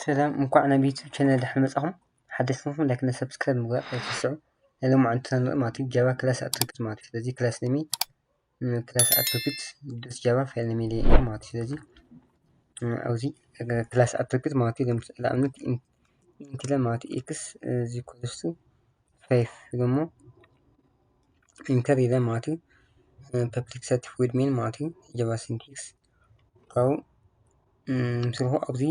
ሰላም፣ እንኳዕ ናብ ዩቱብ ቻነል ደሓን መጻኹም። ሓደስቲ ኾንኩም ላይክ እና ሰብስክራይብ ምግባር ኣይትረስዑ። ናይ ሎማዓንቲ ንርኢ ማለት እዩ ጃቫ ክላስ ኣትሪቢዩት ማለት እዩ። ስለዚ ክላስ ኔም፣ ክላስ ኣትሪቢዩት ዶት ጃቫ ፋይል ኔም ኢለ ማለት እዩ። ስለዚ ኣብዚ ክላስ ኣትሪቢዩት ማለት እዩ። ለምስ-፣ ንኣብነት ኢንት ኢለ ማለት እዩ ኤክስ ኢዝ ኢኳልስ ቱ ፋይቭ ኢለ እሞ ኢንተር ኢለ ማለት እዩ። ፐብሊክ ስታቲክ ቮይድ ሜን ማለት እዩ። ጃቫ ሲንታክስ ካብኡ ምስርሑ ኣብዚ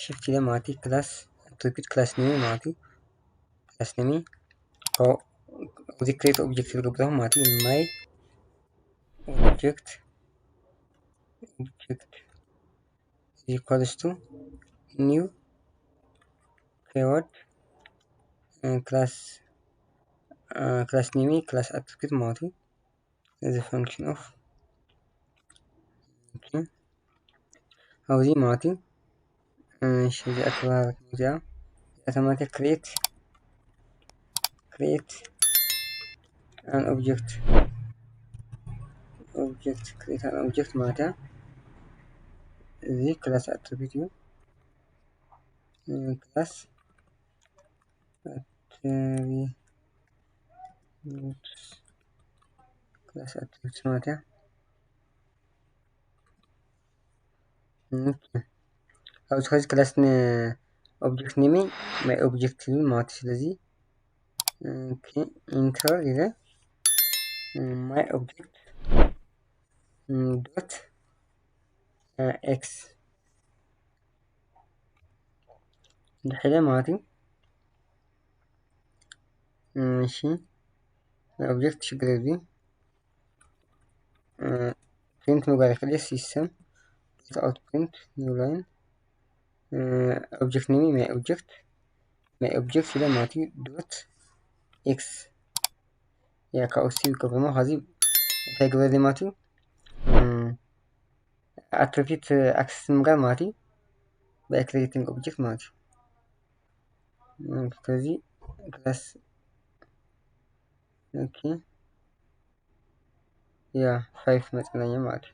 ሽፍት ኢለ ማለት እዩ። ክላስ ኣትሪቢዩት ክላስ ኔም ማለት እዩ። ክላስ ኔም ካብኡ ኣብዚ ክሬት ኦብጀክት ዝገብረኹ ማለት እዩ። ማይ ኦብጀክት ኦብጀክት ኢዝ ኢኳልስ ቱ ኒው ኪወርድ ክላስ ክላስ ኔም ክላስ ኣትሪቢዩት ማለት እዩ። እዚ function of ኦኬ ኣብዚ ማለት እዩ። እሺ እዚኣ ተባሃለት እዚኣ እዚኣ ማለት create create an object object create an object ማለት እያ። እዚ ክላስ ኣትሪቢዩት እዩ። ክላስ ኣትሪቢዩት ክላስ ኣትሪቢዩት ማለት እያ። ኦኬ ኣብዚ ኸዚ ክላስ ን ኦብጀክት ኔም ማይ ኦብጀክት ይብል ማለት እዩ። ስለዚ ኦኬ ኢንተር ኢለ ማይ ኦብጀክት ዶት ኤክስ እንድሕለ ማለት እዩ። እሺ ኦብጀክት ሽግር እዚ ፕሪንት ምግባር ይኽእል እዩ። ሲስተም ዶት ኣውት ፕሪንት ኒው ላይን ኦብጀክት ኔም ማይ ኦብጀክት ማይ ኦብጀክት ኢለ ማለት እዩ። ዶት ኤክስ ያ ካብኡ ሲ ይገብርሞ ኸዚ እንታይ ግበርልይ ማለት እዩ። ኣትሪቢዩት ኣክሰስ ምግባር ማለት እዩ። by creating object ማለት እዩ። ስለዚ ክላስ ኦኬ ያ ፋይቭ መፅናኛ ማለት እዩ።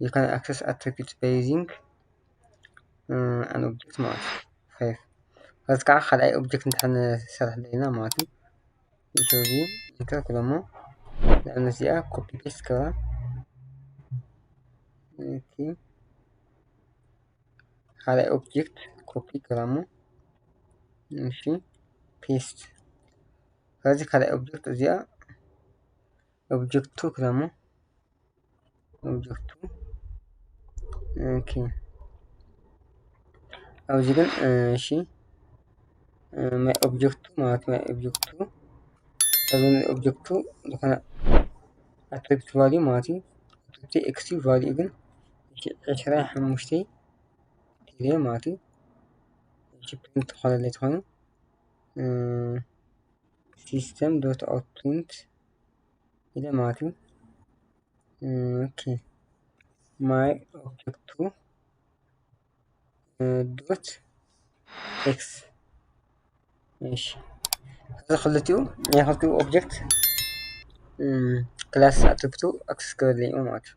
You can access attributes by using an object ማለት እዩ። ፋይቭ ከዚ ከዓ ካልኣይ ኦብጀክት እንድሕር ንሰርሕ ደሊና ማለት እዩ። እዚ ኢንተር ክብሎ እሞ ንኣብነት እዚኣ ኮፒ ፔስት ክብላ ኦኬ ካልኣይ ኦብጀክት ኮፒ ክብላ እሞ እሺ ፔስት ከዚ ካልኣይ ኦብጀክት እዚኣ ኦብጀክት ቱ ክብላ እሞ ኦብጀክት ቱ ኦኬ ኣብዚ ግን እሺ ማይ ኦብጀክት ቱ ማለት ማይ ኦብጀክት ቱ እዚ ኦብጀክት ቱ ዝኾነ ኣትሪቢዩት ቫልዩ ማለት እዩ። ኣትሪቢዩት ኤክስ ዩ ቫልዩ ግን ዕስራ ሓሙሽተ ኢለ ማለት እዩ። እሺ ፕሪንት ዝኾነለይ ዝኾነ ሲስተም ዶት ኣውት ፕሪንት ኢለ ማለት እዩ። ኦኬ ማይ ኦብጀክት ቱ ዶት ኤክስ እሺ እዚ ክልቲኡ ናይ ክልቲኡ ኦብጀክት ክላስ ኣትሪቢዩት ኣክሰስ ክበል እዩ ማለት እዩ።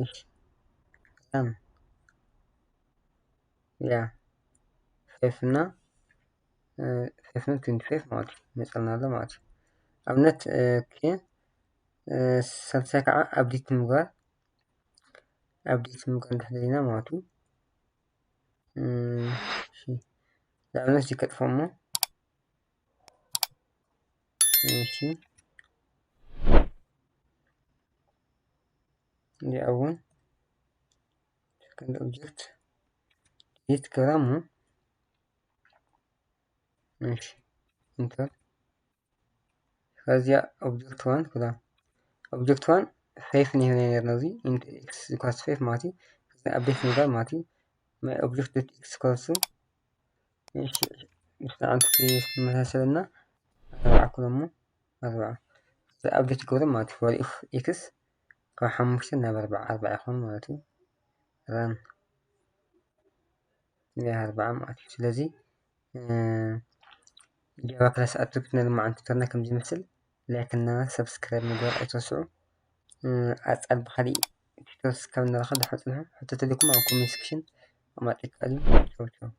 እሺ ያ ፋይቭ እና ፋይቭ እና ትዌንቲ ፋይቭ ማለት እዩ መፀልና ኣሎ ማለት እዩ። ኣብነት ኦኬ ሳልሳይ ከዓ ኣፕዴት ንምግባር ኣፕዴት ንምግባር እንድሕር ደሊና ማለት እዩ። ንኣብነት እዚ ከጥፎ እሞ እሺ እዚኣ እውን ሰከንድ ኦብጀክት ዲሊት ክብላ እሞ እሺ ኢንተር ከዚኣ ኦብጀክት ዋን ክብላ ኦብጀክት ዋን ፋይቭ ንህበና ነርና እዚ ኢንት ኤክስ ኢኳልስ ፋይቭ ማለት እዩ። ከዚ ኣፕዴት ንግበር ማለት እዩ። ማይ ኦብጀክት ዶት ኤክስ ኢኳልስ እሺ ብስነ ዓንቱ ክመሳሰለና ኣርባዓ ክብሎ እሞ ኣርባዓ እዚ ኣፕዴት ክገብሮ ማለት እዩ። ቫልዩ ኦፍ ኤክስ ካብ ሓሙሽተ ናብ ኣርባዓ ኣርባዓ ይኾን ማለት እዩ። ራን ናይ ኣርባዓ ማለት እዩ። ስለዚ ጃቫ ክላስ ኣትሪቢዩት ናይ ሎማዓንቲ ቱቶርና ከምዚ ይመስል። ላይክ እና ሰብስክራይብ ምግባር ኣይትረስዑ። ኣጻል ብኻሊእ ቱቶርስ ካብ ንራኸብ ደሓን ጽንሑ። ሕቶ ተልኩም ኣብ ኮሜንት ሴክሽን ኣማጺካ እዩ። ቻው ቻው።